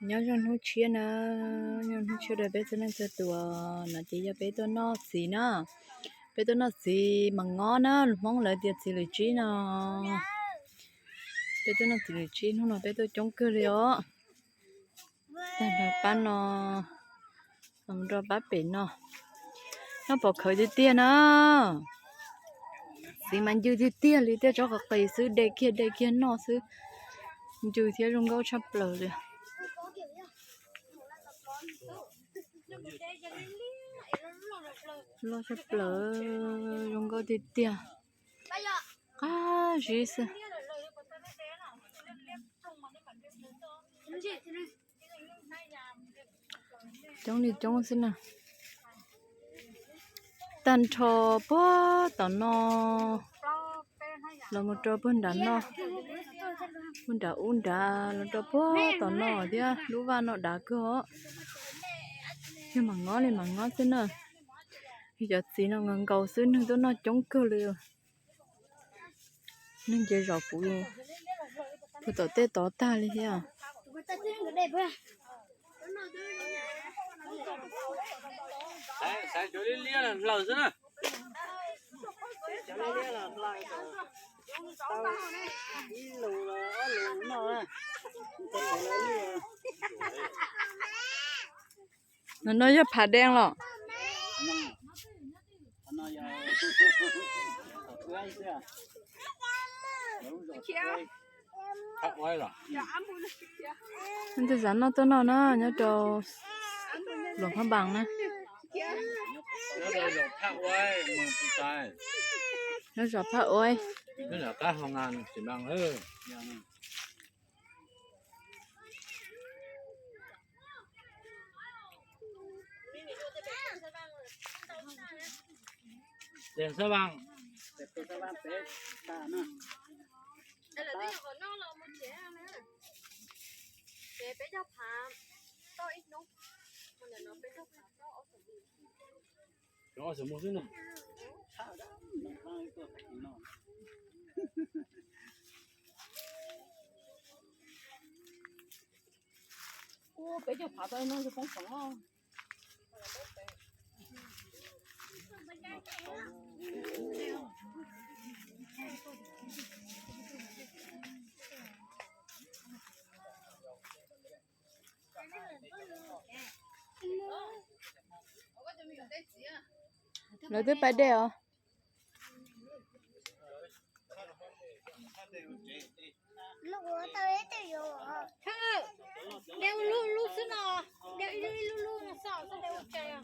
Nyob zoo hnub tshiab na, nyob zoo hnub tshiab rau peb txhua leej txhua tus. No ces yog peb tuaj noj txiv na, peb tuaj noj txiv mas ngob na, Hmoob lawv tias txiv lwm tsib no. Peb tuaj noj txiv lwm tsib, hnub no peb tuaj coob kawg li os. Tag nrho pab no, los rau pab pem no. Noj pom khawv tiag tiag na. Txiv mas ncw tiag tiag li, tej tsob qis qis xwb, de kiag de kiag noj xwb. Ncw thiab zoo nkauj tshaj plaws li. Loj tshaj plaws, zoo nkauj tiag tiag. Qab zib xwb. Coob li coob xwb na. Tag nrho puag tom no los mus rau puag nram no, puag nram ub nrad los rau puag tom no thiab, lub vaj no dav kawg os. Yog mam ngob li mam ngob xwb na. Yog cov txiv no nkaus nkaus xwb, neeg tuaj noj coob kawg li. Neeg ces zov puv, puag tom tej tod tag li thiab. Xaiv cov liab liab los hlaws xwb na. Cov liab liab los hlaws, tau ib lus los ob lus noj na. No yog phav dees los? Leej twg xav noj tuaj noj na, nyob rau Luam Phaj Npas na. Nyob zos Phaj Uaib. Peb caug phav tau no yog poob feem os. Lawv twb pais dej os. Lub lub xwb no, ib lub lub no xwb, lub tsev.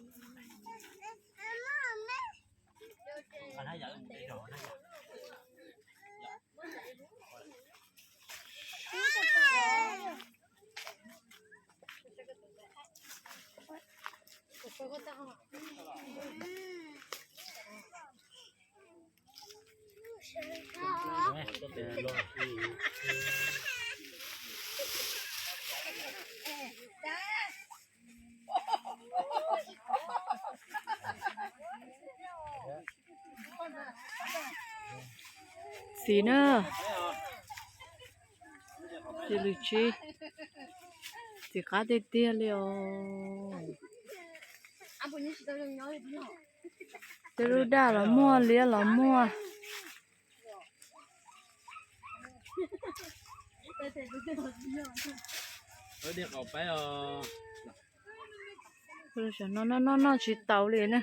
Txiv na, txiv lwm tsib, txiv qab tiag tiag li os. Tej lub daj los muaj, liab los muaj. Noj noj noj tsis taus li na.